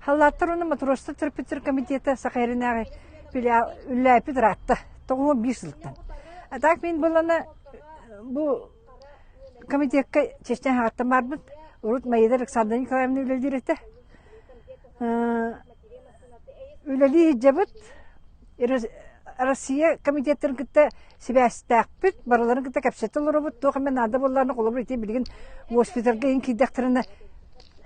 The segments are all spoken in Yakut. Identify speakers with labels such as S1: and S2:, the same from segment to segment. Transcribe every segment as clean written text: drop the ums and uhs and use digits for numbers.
S1: Халлааттар уонна матростар төрөппүттэр комитета Саха сиринээҕи үлэлээппит ыраатта. 91 сылтан. А так мин булана бу комитекка Чечня хаҕаттан барбыт. Урут Маида Александра Николаевна үлэлиир этэ. Үлэлии сылдьабыт. Россия комитеттарын кытта сибээстээхпит, барыларын кытта кэпсэтэ олоробут. Туох эмэ наада буоллаҕына, холобур, ити билигин госпитальга иһин киирдэхтэринэ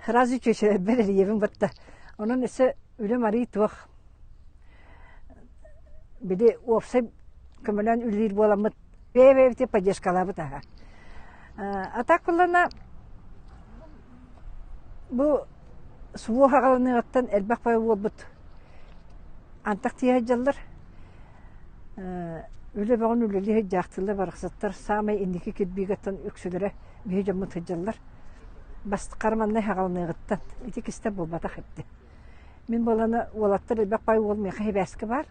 S1: сразу чүөчэлэрбэр эрийэбин батта. Онон өссө үлэм арыый туох били уопсай көмөлөөн үлэлиир буоламмыт бэйэ-бэйэбитин поддержкалаабыт аһа. А так буоллаҕына бу суох аҕаланыаҕыттан элбэх баҕайы буолбут антах тиийэ сылдьаллар. Үлэ бөҕөнү үлэлии сылдьаахтыыллар барахсаттар саамай инники кирбиигэттэн үксүлэрэ биһи дьоммут сылдьаллар. Бастакы манна аҕаланыаҕыттан ити кистэ буолбатах эбит. Мин буолана уолаттар элбэх баай уол миэхэ сибээскэ баар.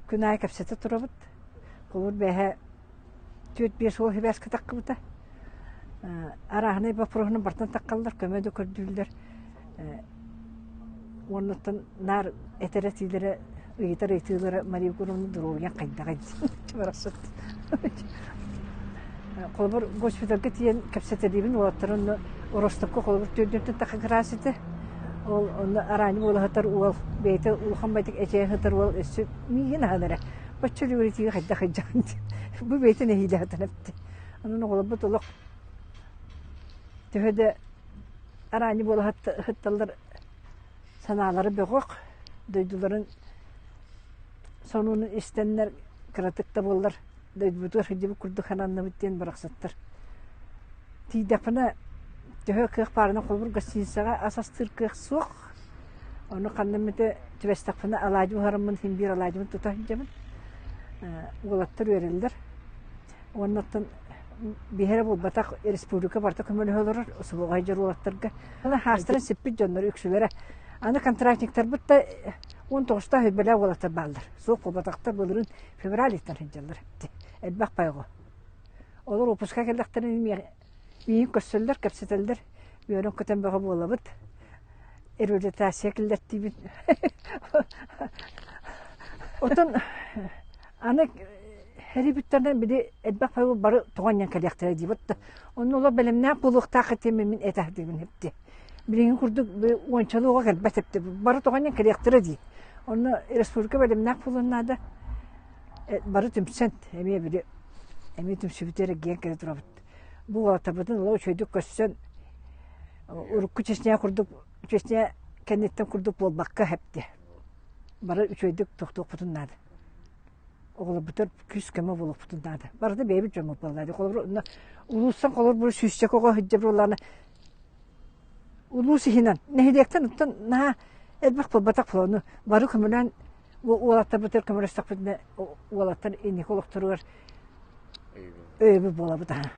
S1: Күн аайы кэпсэтэ турабыт. Холобур бээһэ 4-5 уол сибээскэ таххыбыта. Арааһынай боппуруоһунан бартан таххаллар, көмө да көрдүүллэр. Уоннаттан наар этэр этиилэрэ, ыйытар ыйытыылара Мария Егоровна доруобуйаҥ хайдаҕый диэн барахсат. Холобур, госпитальга тиийэн кэпсэтэлиибин уолаттар онно Ростовка холобур түөрдүнтэн тахха кыраас этэ. Ол онно араанньы буола сытар уол бэйэтэ улахан байтык эчэйэн сытар уол өссө миигин аһан эрэ бачча үлүгэр хайдах сылдьаҕын диэн бу бэйэтин эһиилэ сытан эппитэ. Онон оҕолорбут олох төһө да араанньы буола сытталлар санаалара бөҕөх, дойдуларын сонунун истэннэр кыратык да буоллар дойдубутугар сылдьыбыт курдук сананныбыт диэн барахсаттар. Тиийдэхпинэ төһө кыах баарынан холобур гостиницаҕа ас астыыр кыах суох. Ону ханна эмитэ түбэстэхпинэ алаадьы буһараммын син биир алаадьыбын тута сылдьабын. Уолаттар үөрэллэр. Уонна оттон биһи эрэ буолбатах республика барыта көмөлөһө олорор субуҕай дьон уолаттарга. Хаастарын сиппит дьоннор үксүлэрэ. Аны контрактниктарбыт да 19-таах үбэлээх уолаттар бааллар. Суох буолбатахтар былырыын февраль ыйтан сылдьаллар. Элбэх байҕо. Олор уоппуска кэллэхтэринэ миигин көрсөллөр, кэпсэтэллэр. Үөрэн-көтөн бөҕө буолабыт. Реабилитация киллэртиибит. Отон аны Эрийбиттэринэн били элбэх файл бары тоҕо анньан кэлиэхтэрэ диибит да онно олох бэлэмнээх буолуохтаах этим мин этэ сатыыбын эпти. Билиҥҥи курдук уончалыы оҕо кэлбэт эпти бары тоҕо анньан кэлиэхтэрэ дии. Онно республика бэлэмнээх буолуон наада. Бары түмсэн эмиэ били эмиэ түмсүбүтэ эргийэн кэлэ турабыт. Бу уолаттарбытын олох үчүгэйдик көрсөн урукку Чечня курдук Чечня кэнниттэн курдук буолбакка эпти. Бары үчүгэйдик тохтуохпутун наада. Оҕолорбутугар күүс-көмө буолуохпутун наада. Барыта бэйэбит дьоммут буолла дии. Холобур, онно улуустан холобур сүүсчэкэ оҕо сылдьар буоллаҕына улуус иһинэн нэһилиэктэн оттон наһаа элбэх буолбатах буолуо. Ону бары көмөлөөн уолаттарбытыгар көмөлөстөхпүтүнэ уолаттар инники олохторугар өйөбүл буолабыт аһа.